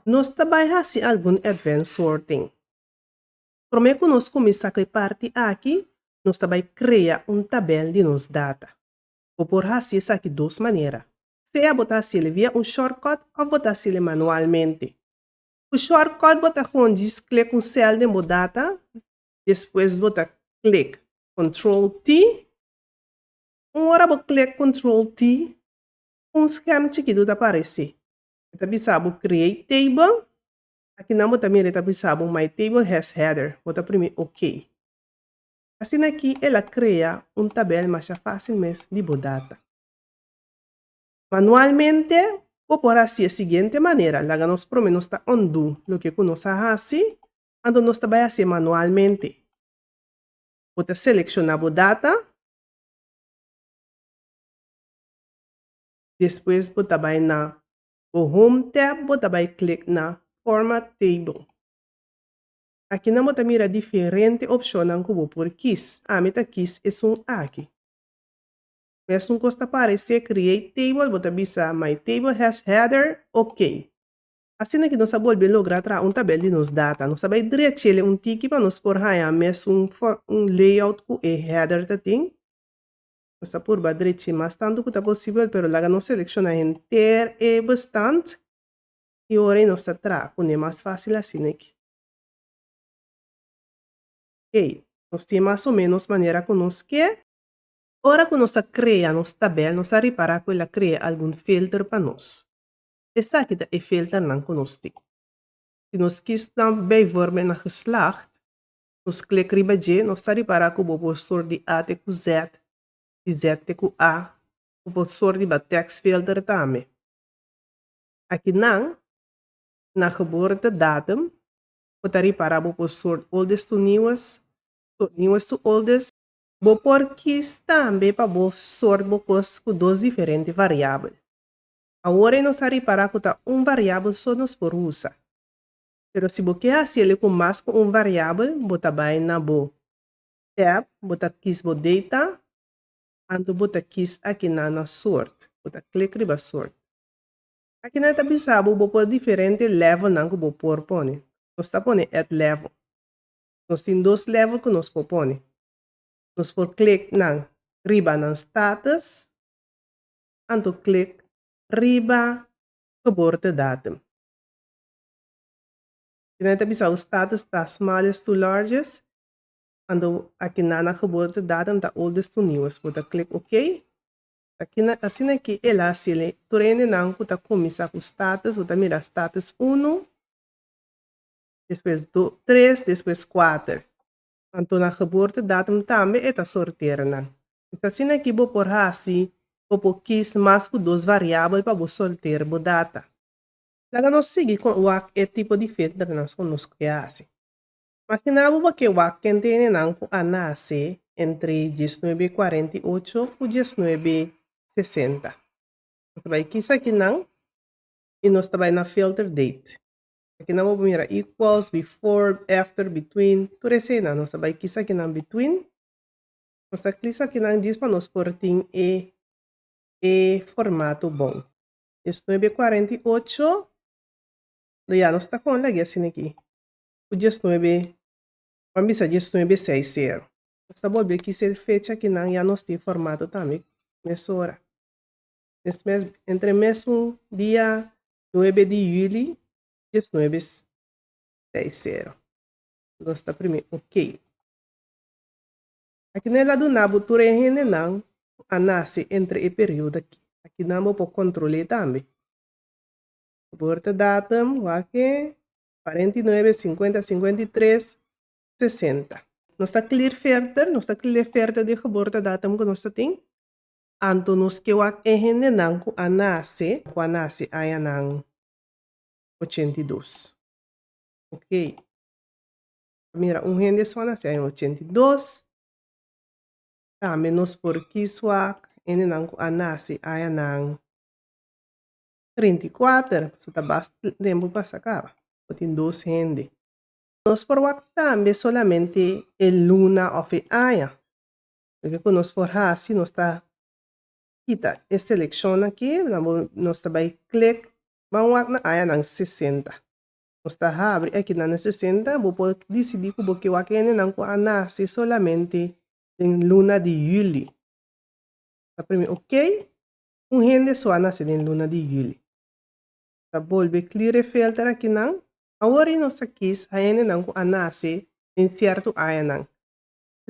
Nos ta bai hasi algun advanced sorting. Promé ku nos kuminsá ku e parti aki, nos ta bai krea un tabèl di nos data. Bo por hasi esaki dos manera. Sea bo ta hasiel via un shortcut òf bo ta hasiel manualmente. Ku shortcut bo ta gewoon djis klik un sèl den bo data, despues bo ta klik Control T. Un ora bo klik Control T, un skerm chikitu ta paresé. E ta bisa bo Create Table. Akinan bo ta mira e ta bisa bo My table has header. Bo ta primi OK. Asina aki el a krea un tabèl masha fásil mes di bo data. Manualmente bo por hasi e siguiente manera, laga nos promé nos ta undo loke ku nos a hasi, anto nos ta bai hasié manualmente. Bo ta selekshoná bo data, despues bo ta bai na bo Home tab bo ta bai klik na Format Table. Akinan bo ta mira diferente opshonnan ku bo por kis. Ami ta kis esun aki. Mesun kos ta paresé Create Table, bo ta bisa My table has header, ok. Asina ki nos a bolbe logra traha un tabel di nos data. Nos ta bai drech'el un tiki pa nos por haña mesun un layout ku e header ta tin. Nos ta purba drech'e mas tantu ku ta posibel, pero laga nos selekshoná henter e bestand i ora ei nos ta traha kuné mas fásil asina aki. Oké, nos tin mas o ménos manera ku nos ke. Ora ku nos a krea nos tabèl nos a ripará ku el a krea algun filter pa nos. Esaki ta e filternan ku nos tin. Si nos kis nan bijvoorbeeld na geslacht, nos klik riba dje, nos ta ripará ku bo por sort di A te ku Z, di Z te ku A, bo por sort riba tekstfilter tambe. Akinan, na geboortedatum, bo ta ripará bo por sort oldest to newest, sort newest to oldest. Bo por kis tambe pa bo sort bo kos ku dos diferente variabel. Awor ei nos a ripará ku ta un variabel so nos por usa. Pero si bo ke hasi el ku mas ku un variabel, bo ta bai na bo tab, bo ta kis bo data, anto bo ta kis akinan na sort. Bo ta klik riba sort. Akinan ta bisa bo bo por diferente levelnan ku bo por pone. Nos ta pone add level. Nos tin dos level ku nos por pone. Nos por klik nan riba nan status, anto klik riba geboortedatum. Akinan ta bisa bo status ta smallest to largest, anto akinan nan geboortedatum ta oldest to newest. Bo ta klik ok. Akina asina aki el a hasi tur hendenan ku ta kuminsá ku status, bo ta mira status unu, despues tres, despues kuater. Anto na geboortedatum tambe e ta sortera nan. Es asina ki bo por hasi, bo por kis mas ku dos variabel pa bo sortera bo data. Laga nos sigui kon wak e tipo di filternan ku nos ke hasi. Magina bo bo ke wak ken tene nan ku a nase entre 1948 ku 1960. Nos ta bai kis akinan i nos ta bai na filter date. Akinan bo por mira equals, before, after, between, tur eseinan. Nos ta bai kis akinan between. Nos ta klis akinan djis pa nos por tin e e formato bon. 1948, ya nos ta kon lag'e asina aki. Ku 19, ban bisa 1960. Nos ta bolbe kis e fecha akinan ya nos tin formato tambe mesora. Mes mes entre mesun dia 9 di juli 1960. Nos ta primi ok. Akinan el a duna bo tur e hendenan ku a nase entre e periodo aki. Akinan bo por kontrol'é tambe. Geboortedatum, wak e, 49, 50, 53, 60. Nos ta clear verder, nos ta clear verder di e geboortedatum ku nos ta tin. Anto nos ke wak e hendenan ku a nase, ku a nase añanan 82. Ok. Mira, un hende so a nase aña 82. Tambe nos por kis wak hendenan ku a nase añanan 34. So ta basta tempu pasa kaba. Bo tin dos hende. Nos por wak tambe solamente e luna òf e aña. Loke ku nos por hasi, nos ta kita e selekshon aki, nos ta bai klik ban wak na añanan 60. Nos ta habri aki na na 60, bo por disidí ku bo ke wak hendenan ku a nase solamente den luna di yüli. Ta primi ok, un hende so a nase den luna di yüli. Ta bolbe clear e filter akinan. Awor i nos ta kis a hendenan ku a nase den sierto añanan.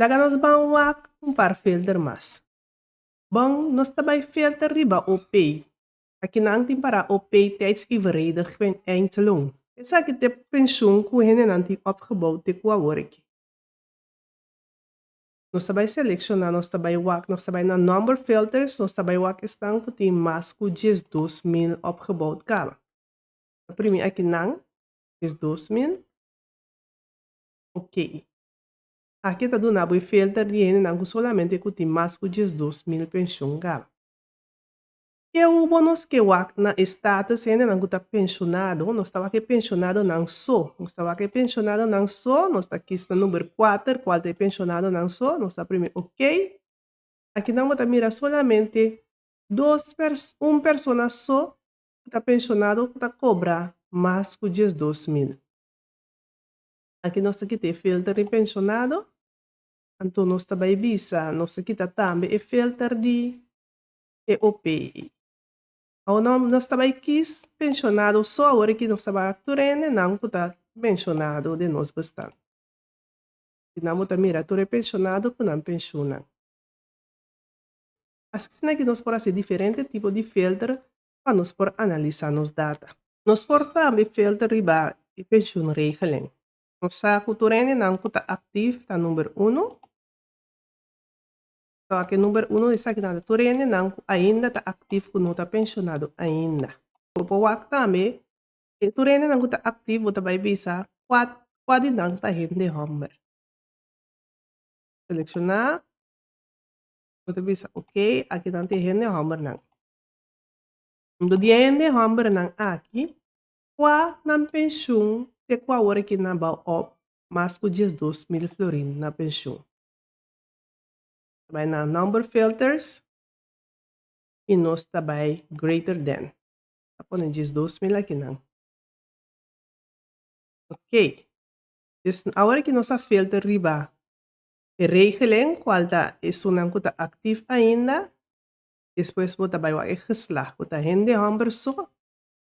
Laga nos ban wak un par filter mas. Bon, nos ta bai filter riba OP. Akinan tin para OP tijdsevenredig eindloon. Esaki ta e penshun ku hendenan tin opgebouw te ku awor aki. Nos ta bai selekshoná, nos ta bai wak, nos ta bai na number filters, nos ta bai wak esnan ku tin mas ku 12.000 opgebouwd kaba. Ta primi akinan, 12.000. Ok. Aki ta duna bo e filter di hendenan ku solamente ku tin mas ku 12.000 penshun kaba. Ke bo nos ke wak na e status hendenan ku ta penshonado, nos ta wak e penshonadonan so. Nos ta wak e penshonadonan so, nos ta kis na number 4, kual ta e penshonadonan so, nos ta primi ok. Akinan bo ta mira solamente dos pers un persona so ku ta penshonado ku ta kobra mas ku 12.000. Aki nos ta kita e filter di penshonado, anto nos ta bai bisa, nos ta kita tambe e filter di e OP. Awor no nos ta bai kis penshonado so awor aki nos ta bai tur hendenan ku ta penshonado den nos bestand. I nan bo ta mira tur e penshonado ku nan penshunnan. Asina ki nos por hasi diferente tipo di filter pa nos por analisa nos data. Nos por tambe filter riba e penshunregeling. Nos sa ku tur hendenan ku ta aktif ta number uno. Toke number uno esaki nan ta tur hendenan ku ainda ta aktif ku no ta penshonado ainda. Bo por wak tambe e tur hendenan ku ta aktif bo ta bai bisa kua kua di nan ta hende hòmber. Selekshoná bo ta bisa ok aki nan ta e hende hòmbernan. Anto di e hende hòmbernan aki kua nan penshun te ku awor aki nan bou op mas ku 12.000 florin na penshun. Ta bai na number filters y nos ta bai greater than. Ta pone 12.000 akinan. Ok. Dus awor aki nos a filter riba e regeling cual ta esunnan cu ta actief ainda. Despues bo ta bai wak e geslag cu ta hende homber so.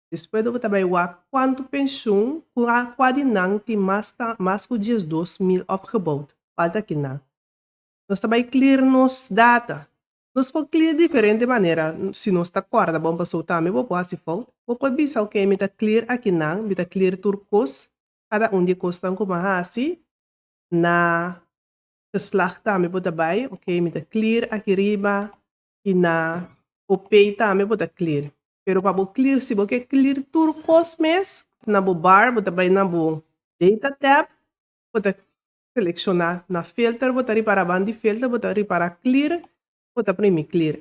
Despues bo ta bai wak cuanto pensioen cua di nan tin mas ta mas cu 12.000 opgebouwd. Cual ta kinan? Nos ta bai clear nos data. Nos por clear diferente manera si nos ta corda bon paso tambe bo por haci fout. Bo por bisa ok mi ta clear akinan, mi ta clear tur cos, cada un di e cosnan cu mi a haci na geslag tambe bo ta bai ok mi ta clear aki riba y na OP tambe bo ta clear. Pero pa bo clear si bo ke clear tur cos mes na bo bar bo ta bai na bo data tab bo ta selekshoná na filter bo ta ripara ban di filter bo ta ripara clear bo ta primi clear.